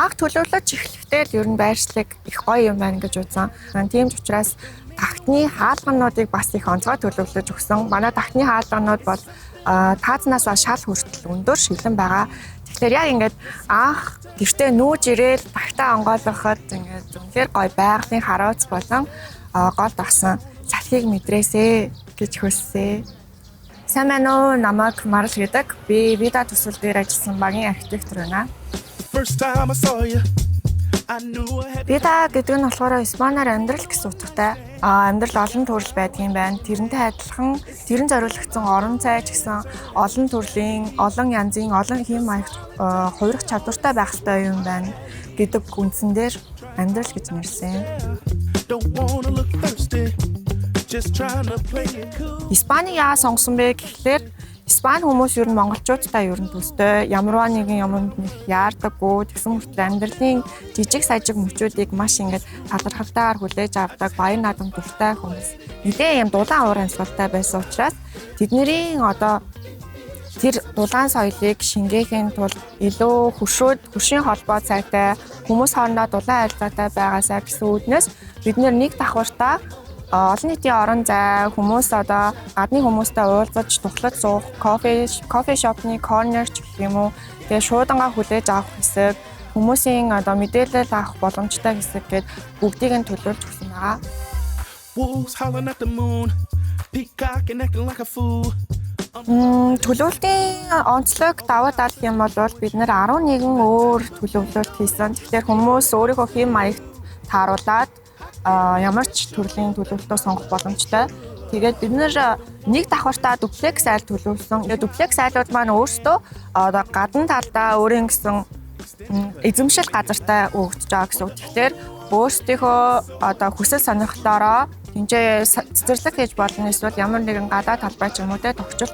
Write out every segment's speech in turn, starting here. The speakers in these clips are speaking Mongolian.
Анх төлөвлөж эхлэхдээ л ер нь байршлыг их гоё юм байна гэж үзсэн. Тийм ч учраас тагтны хаалгануудыг бас их онцгой төлөвлөж өгсөн. Манай тагтны хаалганууд бол таазнаас шал хүртэл өндөр шилэн байгаа. Тэгэхээр яг ингээд анх гэртээ нүүж ирээл тагтаа онгойлгоход ингээд үнэхээр гоё байгалийн харууц болон гол дагсан салхийг мэдрээсэй гэж хүссэн. Сайн байна уу? Намайг Марал гэдэг. Би Vida төсөл дээр ажилласан багийн архитектор байна. First time I saw you, I knew I had Vida гэдэг нь болохоор испанаар амьдрал гэсэн утгатай. Амьдрал олон төрөл байдгийн байна. Тэрнтэй адилхан тэрэн зориулагдсан орон зай ч гэсэн олон төрлийн, олон янзын, олон хэм маягт хувирах чадвартай байх ёстой юм байна гэдэг үндсэн дээр амьдрал гэж нэрлэсэн. Don't wanna look thirsty, just trying to play it cool. Испанийг яагаад сонгосон бэ гэхлээр Испани хүмүүс ер нь монголчуудтай ер нь төстэй, ямарваа нэгэн юмд нэг яардаггүй, тэгсэн мөртлөө амьдралын жижиг сажиг мөчүүдийг маш ингээд талархалтайгаар хүлээж авдаг, баяр наадам дуртай хүмүүс. Нэлээд юм дулаан уур амьсгалтай байсан учраас тэдний одоо тэр дулаан соёлыг шингээхийн тулд илүү хөршүүд хөршийн холбоо сайтай, хүмүүс хоорондоо дулаан харилцаатай байгаасаа гэсэн үүднээс бид нэг давхартаа олон нийтийн орон зай, хүмүүс одоо гадны хүмүүстэй уулзаж тухлаж суух, coffee shop ны corner ч гэх юм уу, тэгээ шуудангаа хүлээж авах хэсэг, хүмүүсийн одоо мэдээлэл авах боломжтой хэсэг гээд бүгдийг нь төлөвлөж өгсөн байгаа. Wolves howling at the moon, peacocking acting like a fool. Төлөвлөлтийн онцлог давуу тал гэх юм бол бид нэр 11 өөр төлөвлөлт хийсэн. Тэгэхээр хүмүүс өөрийнхөө хэм маягт тааруулаад ямар ч төрлийн төлөвлөлтөө сонгох боломжтой. Тэгээд бид нэр нэг давхартаа duplex айл төлөвлөсөн. Тэгээд duplex айлууд маань өөрсдөө одоо гадна талдаа өөрийн гэсэн эзэмшил газартай өгдөж байгаа гэсэн үг. Тэгэхээр өөрсдийнхөө одоо хүсэл сонирхлоороо тэнцээ цэцэрлэг хийж болно, эсвэл ямар нэгэн гадаа талбай ч юм уу те тохижол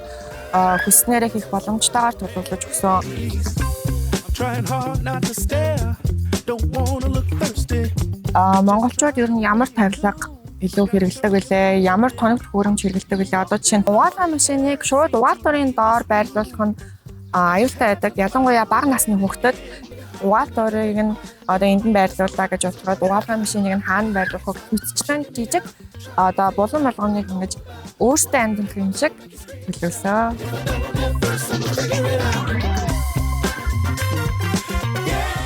хүссэнээрээ хийх боломжтойгоор төлөвлөж өгсөн. I'm trying hard not to stare, don't wanna look thirsty. Монголчууд ер нь ямар тавилга илүү хэрэглэдэг вүлээ? Ямар тоног төхөөрөмж хэрэглэдэг вүлээ? Одоо жишээ нь угаалгын машиныг шууд угаалтуурын доор байрлуулах нь аюултай байдаг. Ялангуяа бага насны хүүхдэд угаалтуурыг нь одоо энд нь байрлуулаа гэж бодоход угаалгын машиныг нь хаана байрлуулах вэ? Мэтчлэн жижиг одоо булан болгоныг ингэж өөртөө амьдрах юм шиг төлөвлөсөн.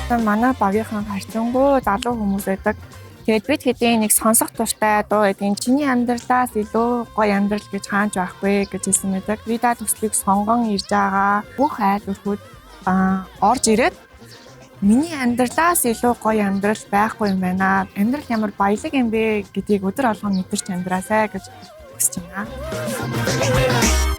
Манай багийнхан харьцангуй залуу хүмүүс байдаг. Тэгээд бид хэдийн нэг сонсох дуртай дуу байдгийн, чиний амьдралаас илүү гоё амьдрал гэж хаанч байхгүй гэж хэлсэн байдаг. Vida төслийг сонгон ирж байгаа бүх айл өрхүүд орж ирээд миний амьдралаас илүү гоё амьдрал байхгүй юм байна. Амьдрал ямар баялаг юм бэ гэдгийг өдөр болгон мэдэрч амьдраасай гэж хүсэж байна.